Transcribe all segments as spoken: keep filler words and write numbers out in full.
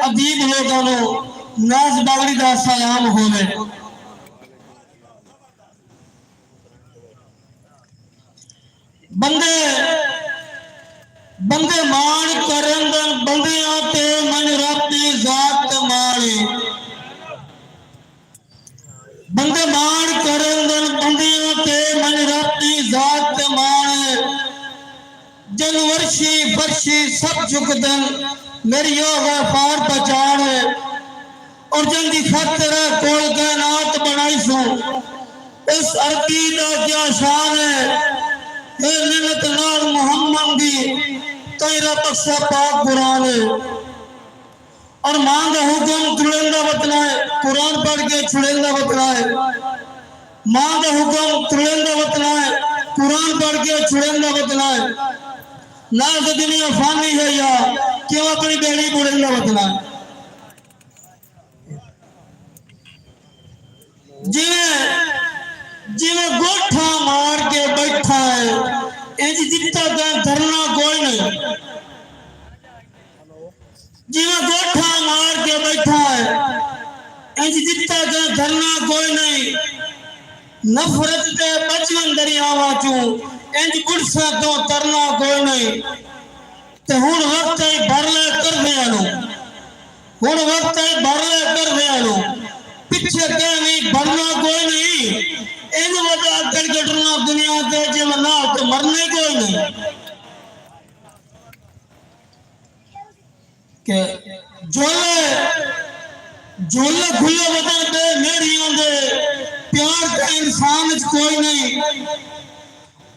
ادیب لوکاں نوں ناز باغڑی دا سلام ہووے۔ بندے بندے ماݨ کریندن بندیاں تے، من رب دی ذات تے ماݨ اے۔ بندے ماݨ کریندن بندیاں تے، من رب دی ذات تے ماݨ اے۔ جن ورشی فرشی سب جھکدن، میݙی او غفار پہچاݨ اے۔ اور جن دی خاطر اے کل کائنات بݨائیسوں، اس عربی دا کیا شان اے۔ اے منت نال محمد دی، تیرا بخشا پاک قرآن اے۔ اور ماں دا حکم چھڑیندا وتنا اے، قرآن پڑھ کے چھڑیندا وتنا اے۔ ماں دا حکم چھڑیندا وتنا اے، قرآن پڑھ کے چھڑیندا وتنا اے۔ نہ تے دنیا فانی ہے یا کیوں اپݨی ٻیڑی ٻوڑیندا وتنا اے۔ جیویں جیویں گوٹھاں مار کے ٻیٹھا اے، انج ݙتا کہیں دھرنا کوئی نئیں۔ جیویں گوٹھاں مار کے ٻیٹھا اے، انج ݙتا کہیں دھرنا کوئی نئیں۔ نفرت دے بچ ونڄ دریاواں چوں، انج ٻݙساں توں ترنا کوئی نئیں۔ تے ہݨ وقت اے بھر لے قرضیاں نوں، ہݨ وقت اے بھر لے قرضیاں نوں، پچھے کہیں وی بھرنا کوئی نئیں۔ انج ودا کر گزرنا دنیا تے، جیویں نال تے مرنے کوئی نئیں۔ کہ جھولے جھولے کھلے ودن ٻئے میڑھیاں دے، پیار تے انسان اچ کوئی نئیں۔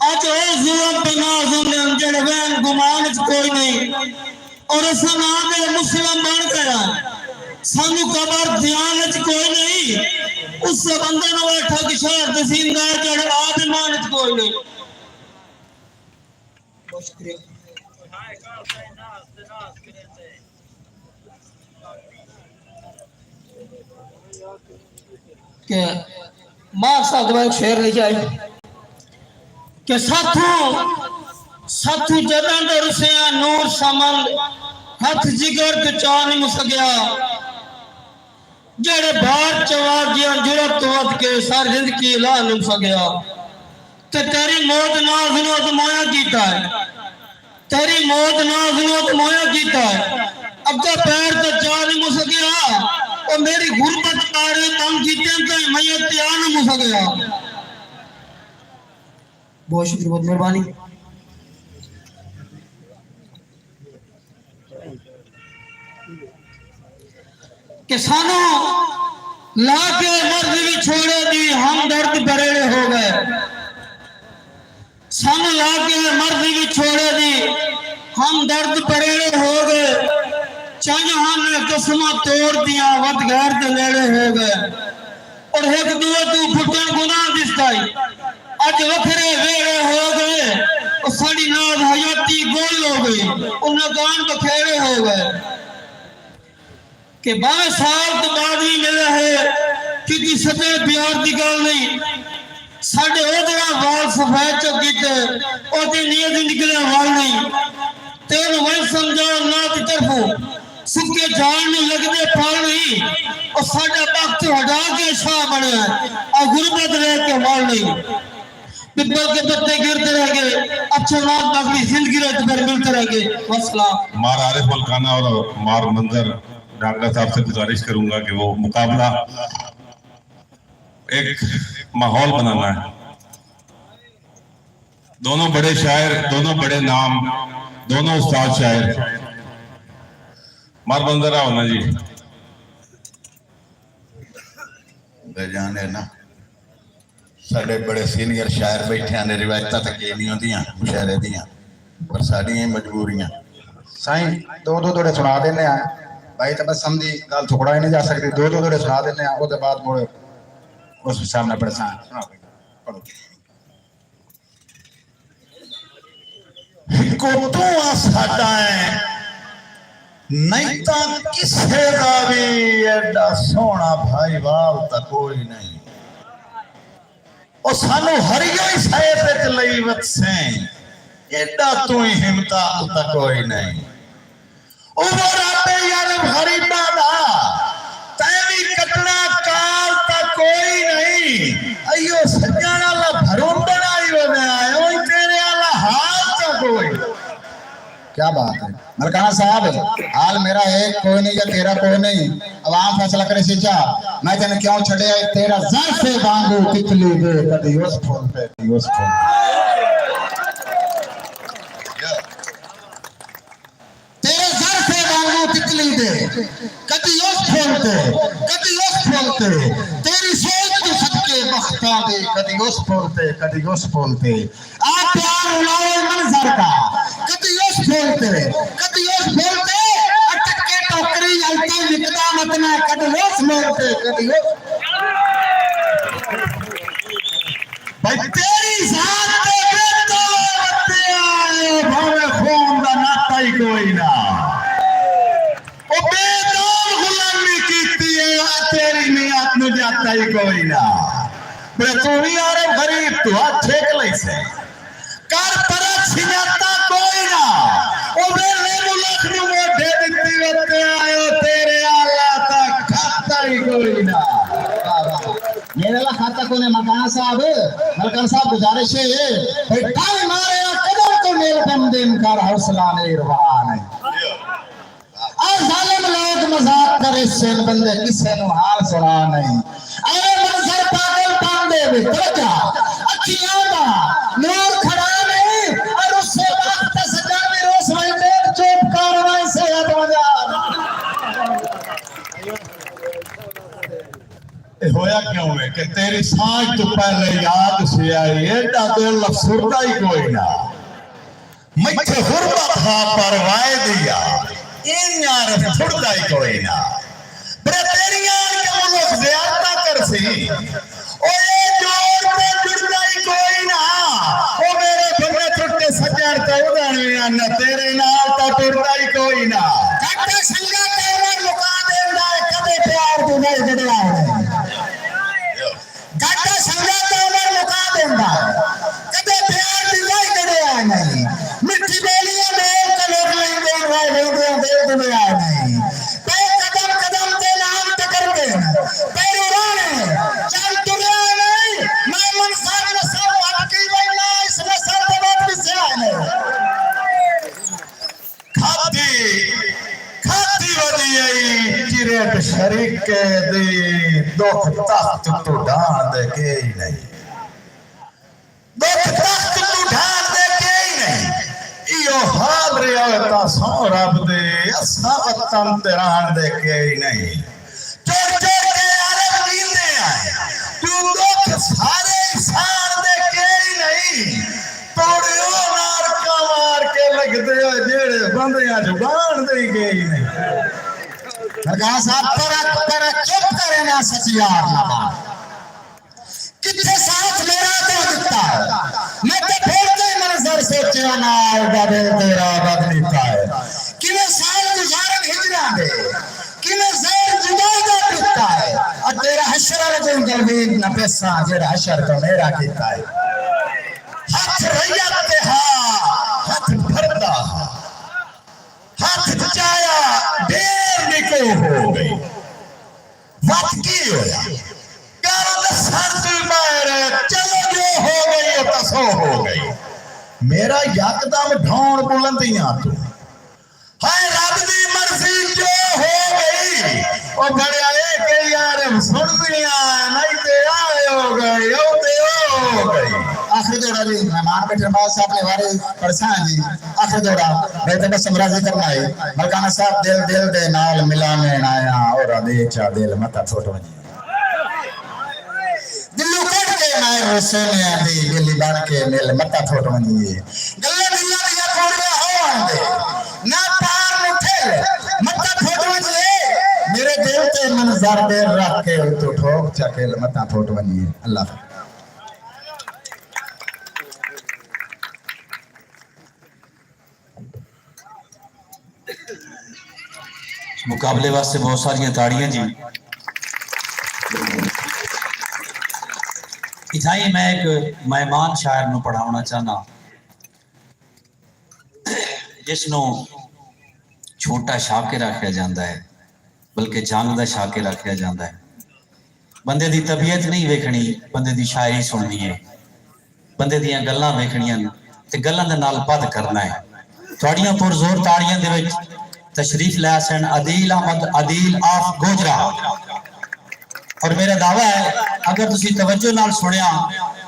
اڄ او ظلم تے نازم ہن جیڑھے وہم گمان اچ کوئی نئیں۔ اور اساں ناں دے مسلم بݨ ڳئے ہاں، سانوں قبر دھیان اچ کوئی نئیں۔ اس بندے نوں ویٹھا کہ شہر تے زندہ ہے جیڑھے آپ ایمان اچ کوئی نئیں۔ بہت شکریہ۔ کہ مار صاحب دوبارہ ایک شعر لے کے آئے کہ ساتھوں ساتھوں جداں دا رسیاں نور سمند، ہتھ جگر تو چا نہیں مسگیا۔ جیڑھے بھار چوا ڳیاں جرات توں ودھ کے ساری زندگی لا نم سڳیا۔ تے تیری موت نال ذنو تے مویا کیتا ہے۔ تیری موت نال ذنو تے مویا کیتا ہے۔ اڳا پیر تے چا نم سڳیا۔ او میری غربت پارے تنگ کیتے تائیں میت تے آ نم سڳیا۔ بہت شکریہ، بہت مہربانی۔ کہ سانوں لا کے مرض وچھوڑے دی ہمدرد بریڑے ہو ڳئے۔ سانوں لا کے مرض وچھوڑے دی ہمدرد بریڑے ہو ڳئے۔ چنڄ ہن قسماں توڑ دیاں ودھ غیر دے نیڑے ہو ڳئے۔ اور ہک ݙوئے توں پھٹݨ گناہ ݙسدائی۔ اڄ وکھرے ویڑھے ہو ڳئے، او ساݙی ناز حیاتی گل ہو ڳئی، او نادان بکھیڑے ہو ڳئے۔ کہ ٻاویں سال توں بعد وی ملے ہے، کیونکہ سچے پیار دی ڳالھ نئیں۔ ساݙے او جیڑھا وال سفید چا کیتے، او تے نیت نکلے ول نئیں۔ تینوں ونڄ سمجھاؤ ناں دی طرفوں، سکے جھاڑ نوں لڳدے پھل نئیں۔ او ساݙا بخت ہٹا کے شاہ بݨیا ہے، آ غربت رہ کے مال نئیں۔ پپل کے پتے گرتے رہ گئے، اچھے ناز باقی زندگی رہ تو پھر ملتے رہ گئے۔ وسلام۔ مار عارف ملکانہ اور مار منظر ڈاکٹر صاحب سے گزارش کروں گا کہ وہ مقابلہ ایک ماحول بنانا ہے۔ دونوں بڑے شاعر، دونوں بڑے نام، دونوں استاد شاعر۔ مار منظر آؤ نا جی۔ بے جان ہے نا، ساݙے بڑے سینئر شاعر ٻیٹھے ہن، روایتاں تاں کہیں نہیں ہوندیاں مشاعرے دیاں، پر ساݙیاں ہی مجبوریاں۔ سائیں، دو دو توڑے سݨا ݙیندے ہیں۔ بھائی تبسم دی ڳالھ تھکڑائی نہیں جا سڳدی، دو دو توڑے سݨا ݙیندے ہیں، او دے بعد مڑ اس حساب نال پڑھساں۔ سݨاؤ بھائی، پڑھو۔ ہکو توں آ ساݙا ایں، نئیں تاں کسے دا وی ایݙا سوہݨا بھائیوال تاں کوئی نئیں۔ او سانوں ہریو ای سیت اچ لئی وتسیں، ایݙا توں ای ہمتال تاں کوئی نئیں۔ او رب یار غریباں کیا بات ہے ملکانہ صاحب، حال میرا ہے کوئی نہیں یا تیرا کوئی نہیں، عوام فیصلہ کرے سی چا۔ میں تینوں کیوں چھڈیا ہے، تیرا ظرف ہے وانگو تتلی دے، کدی اس پھول تے، کدی اس پھول تے۔ تیرے ظرف ہے وانگو تتلی دے، کدی اس پھول تے، کدی اس پھول تے۔ تیری سوچ تو صدقے بختاں دے، کدی اس پھول تے، کدی اس پھول تے۔ آ پیار رلاؤ منظر دا، کدی اس پھول تے، کدی اس پھول تے۔ اٹکے ٹوکری التا نکدا متنا، کدی اس مول تے، کدی اس۔ بھائی تیری ذات تے بے داغ تے آئے، بھاویں خون دا ناتا ہی کوئی نہ۔ او بے داغ غلامی کیتی ہے، آ تیری نیت نو جاتا ہی کوئی نہ۔ بے تو ہی عارف غریب تو ہتھ چھک لئی سے۔ کر پرت سنجاتا کوئی نہ۔ او ویلے ملک نو موڈھے ݙتی وتے آئے، او تیرے آلا تاں کھاتا ہی کوئی نہ۔ میݙے آلا کھاتا کوئی نہ ملکانہ صاحب، ملکانہ صاحب گزارش ہے، بھئی ٹھائی مارے آ قدم تو میل پم دے انکار حوصلہ نہیں رہا نہیں۔ اے ظالم لوک مذاق کریسن، بندے کسے نوں حال سݨا نئیں۔ اے منظر پاگل پن دے وچ، توجہ، اکھیاں دا نور کھڑا نئیں، اور اسے وقت سجݨ دی روس وئی ݙیکھ چپ کر وائے صحت مزار۔ اے ہویا کیوں ہے کہ تیری سانجھ توں پہلے یاد سی آئی، ایݙا دل افسردہ ہی کوئی نہ۔ مچھے غربت ہا پر وائے دیا، ایں عارف تھڑدا ہی کوئی نہ۔ برا تیریاں آن کے ملک زیارتاں کرسی، او اے جوڑ تے جڑدا ہی کوئی نہ۔ او میرے بھرے تھٹے سجݨ تے اݙݨ وی آن، تیرے نال تاں ٹردا ہی کوئی نہ۔ گھٹے سنگت تے عمر مکا ݙیندا ہے، کدے پیار دی نہیں گݙیا ہوئے۔ گھٹے سنگت تے عمر مکا ݙیندا ہے، کدے پیار دی راہ گݙیا نہیں۔ مٹھی ٻولیاں ٻول تے لوک لیندے، راہ ویندے دل دنیا نہیں۔ پئے قدم قدم تے نام ٹکردے، پیروں راہݨے چل تریا نہیں۔ میں منزل نسل ہٹ کے وینا، اس نسل دے بعد پسیا نہیں۔ کھادی، کھادی ودی آئی، چریٹ شریکے دی، دکھ تخت توں ڈھاݨ دے کئی نہیں۔ دکھ تخت توں ڈھاݨ دے کئی نہیں۔ ایہو حال رہیا ہوئے تاں سوں رب دے، اساں وطن تے رہݨ دے کئی نہیں۔ چڑ چڑ کے عارف گھندے آئے، توں دکھ سارے انسان دے کئی نہیں۔ توڑے او نارکاں مار کے لگدے ہو جیڑھے بندیاں زبان دے ہی گئی نے۔ درگاہ صاحب، پر پر چپ کرے نہ سچ یار نہ بات۔ کتھے ساتھ میرا تو دتا ہے، میں تے پھر تے منظر سوچیا نہ آئے دا دل تیرا بدلیتا ہے۔ کنے سال گزارن ہجراں دے، کنے زہر جدائی دا پیتا ہے۔ اور تیرا حشر والے دن دلویل نہ پیساں، جیڑھا حشر تو میرا کیتا ہے۔ ہتھ ریت تے ہا، ہتھ بھردا ہا، ہتھ چایا ڈیر نکو ہو گئی۔ وت کی ہویا؟ کر ݙسݨ دی مہر، چلو جو ہو گئی، او تاں سو ہو گئی۔ میرا یکدم ڈھوݨ بلندیاں توں۔ ہائے رب دی مرضی جو ہو گئی۔ او بھڑیا اے کہ یار سݨدیاں، نہیں تے آئے ہو گئے، او تے او ہو گئی۔ آخری جوڑا جی، مہمان بیٹھے، نواز صاحب نے وارے پڑھساں جی۔ آخری جوڑا، بھائی تبسم راضی کرنا ہے۔ ملکانہ صاحب، دل دل دے نال ملانن آیا، اور ادے چا دل متا پھٹ ونڄے۔ دلوں کڈھ کے میں رسینیاں دی ٻلی بݨ کے مل متا پھٹ ونڄے۔ گلیں دلاں دیاں کوڑیاں ہووݨ دے، نہ پار نوں ٹھل متا پھٹ ونڄے۔ میرے دل تے منظر دیر رکھ کے اتوں ٹھوک چا کھل متا پھٹ ونڄے۔ اللہ حافظ۔ مقابلے واسطے بہت ساریاں تاڑیاں جی۔ اتھائیں میں ایک مہمان شاعر نوں پڑھاوݨا چاہنا، جس نوں چھوٹا شاکر آکھیا جاندا ہے، بلکہ جنگ دا شاکر آکھیا جاندا ہے۔ بندے دی طبیعت نہیں ویکھݨی، بندے دی شاعری سݨݨی ہے۔ بندے دیاں گلاں ویکھݨیاں تے گلاں دے نال پدھ کرنا ہے۔ تہاݙیاں پرزور تاڑیاں دے وچ تشریف لے سن عدیل احمد، عدیل آف گوجرا۔ اور میرا دعویٰ ہے، اگر تسی توجہ نال سنیا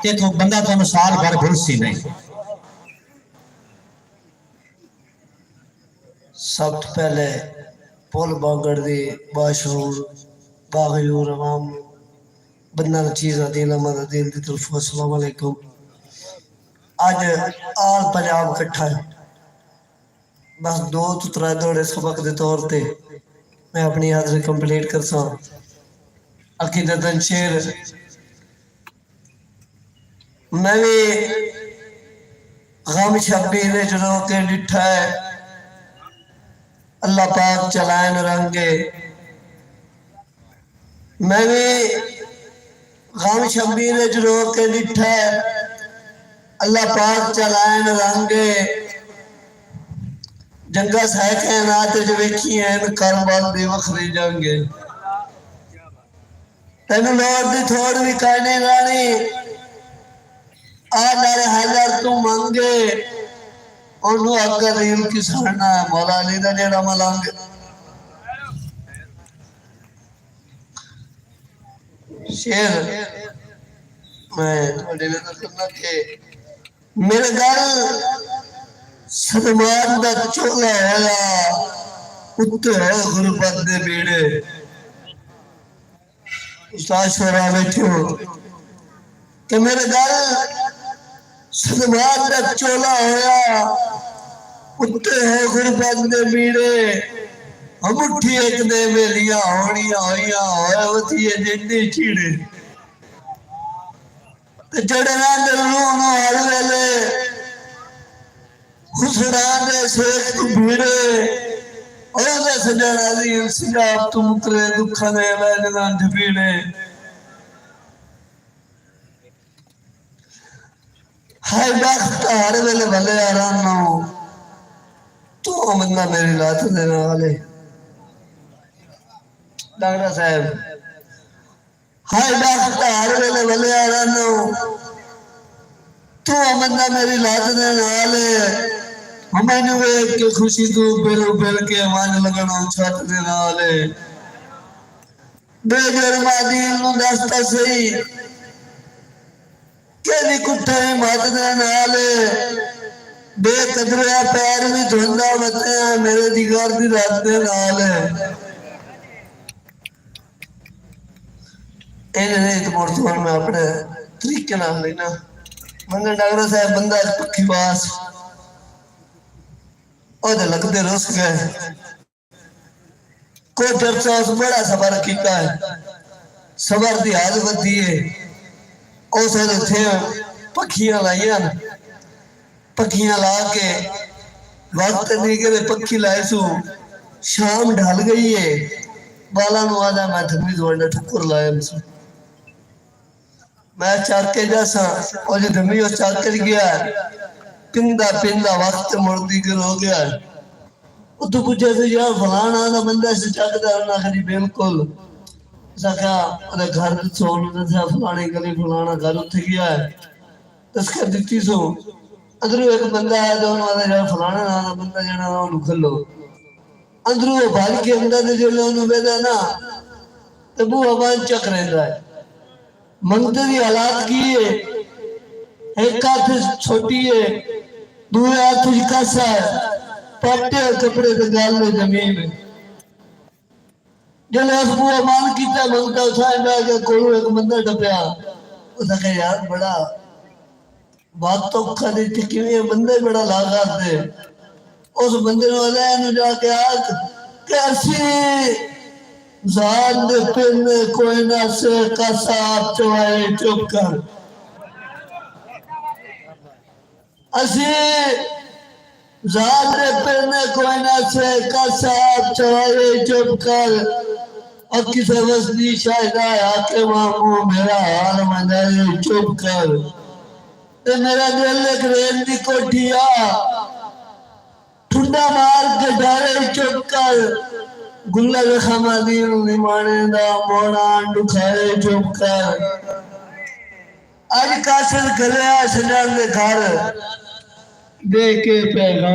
تے تو بندہ تانوں سال بھر بھلسی نہیں۔ سب توں پہلے پل بانگڑ دی باشعور باغیور عوام، بندہ نچیز عدیل احمد عدیل دی طرفوں السلام علیکم۔ اڄ آل پنجاب کٹھا ہے۔ بس دو توں ترے دوہڑے سبق دے طور تے میں اپݨی حاضری کمپلیٹ کرساں۔ عقیدتاً شعر، میں وی غم شبیر اچ رو کے ݙٹھا ہے، اللہ پاک چلائن رنگ ہے۔ میں وی غم شبیر اچ رو کے ݙٹھا ہے، اللہ پاک چلائن رنگ ہے۔ جنگاں سائے کائنات اچ ویکھی ہن، کربل دی وکھری جنگ ہے۔ تینوں لوڑ دی تھوڑ وی کائنی راݨی، آ نر حیدر توں منگے، اونوں اکبر رحیم کساݨا ہے، مولا علی دا جیڑھا ملنگ۔ شعر میں تہاݙے نال کرنا کہ میرے گل صدمات دا چولا ہویا، اتے ہے غربت دے بیڑے۔ استاد شعرا بیٹھے ہو کہ میرے گل صدمات دا چولا ہویا، اتے ہے غربت دے بیڑے۔ ہم اٹھی ہک دے ویلیاں ہوݨیاں ہوئیاں، ہوئے وتی ہے جنڈی چیڑے۔ تے جڑے رہندے روح نوں ہر ویلے، خسران دے سیک توں بھیڑے، او دے سڄݨ عزیز سجاب توں مکرے، دکھاں دے ویلے نہ ڈھبیڑے۔ ہائے بخت ہر ویلے بھلے آرام نہ ہو، تو امدنا میری لات دے نال ہے۔ ڈاکٹر صاحب، ہائے بخت ہر ویلے ولیا رہنو، تو امدنا میری لات دے نال ہے۔ ہمیں نو ویکھ کے خوشی تو بل بل کے ونج لگنا چھت دے نال ہے۔ بے جرما دین نو دستا سہی، کیڑھی کٹھے ہمت دے نال ہے۔ بے قدریا پیر وی دھوندا وتیا میرے جگر دی رت دے نال ہے۔ انج نہیں تو مڑ تو میں اپنے طریقے نال لینا۔ منگل ڈاکٹر صاحب بندہ اچ پکھی باس، او تے لگدے رس گئے۔ کوئی ڈرسا اس بڑا سفر کیتا ہے، سفر دی حد ودی ہے۔ اس ویلے اتھے پکھیاں لائیاں، پکھیاں لا کے وقت نہیں کرے پکھی لائے سو، شام ڈھل گئی ہے۔ بالاں نو آدھا میں دھمی دوڑنا ٹکر لائے سو۔ میں چاکے جاساں، او جے دھمی او چاکے گیا، پندا پندا وقت مڑدی گر ہو گیا۔ اتھوں پچھے سے یار فلانا دا بندہ سے چاکدا؟ انہاں آکھیا جی بالکل۔ اساں آکھیا اودے گھر ڈسو، انہاں دسیا فلانی گلی فلانا گھر اتھے گیا ہے۔ دستخط ݙتی سوں۔ اندروں ہک بندہ آیا تے انہوں آکھیا یار فلانا ناں دا بندہ جیڑھا نا اونوں گھلو۔ اندروں او بھڄ کے آندا تے جیڑھے اونوں ویہدا نا تے بوہا بند چکریندا ہے۔ منگتے دی حالات کی ہے؟ ہک ہتھ اچ سوٹی ہے، ݙوجھے ہتھ اچ کاسا ہے، پٹ ہے کپڑے تے ڳل ہے زمین ہے۔ جݙاں اس بوہا بند کیتا منگتا اتھاں ٻہہ ڳیا، کولوں ہک بندہ ٹپیا۔ اس آکھیا یار بڑا وقت اوکھا ݙے تے کیویں بندہ ہی بڑا لاغر ݙے۔ اس بندے نوں آہدا اینوں جا کے آکھ کہ اسی ذات دے پن کوئی نہ سے، کاسا آپ چوائے چپ کر۔ اسی ذات دے پن کوئی نہ سے، کاسا آپ چوائے چپ کر۔ او کسے وسدی شاہدا حاکم آں، منہ میرا حال منجائے چپ کر۔ تے میرا دل ہک ریل دی کوٹھی آ، ٹھڈا مار کے ڈھارے چپ کر۔ گلہ زخم آدی نوں نمانے دا موڑاں ݙکھائے چپ کر۔ اڄ قاصد گھلیا سڄݨ دے گھر، ݙے کے پیغام۔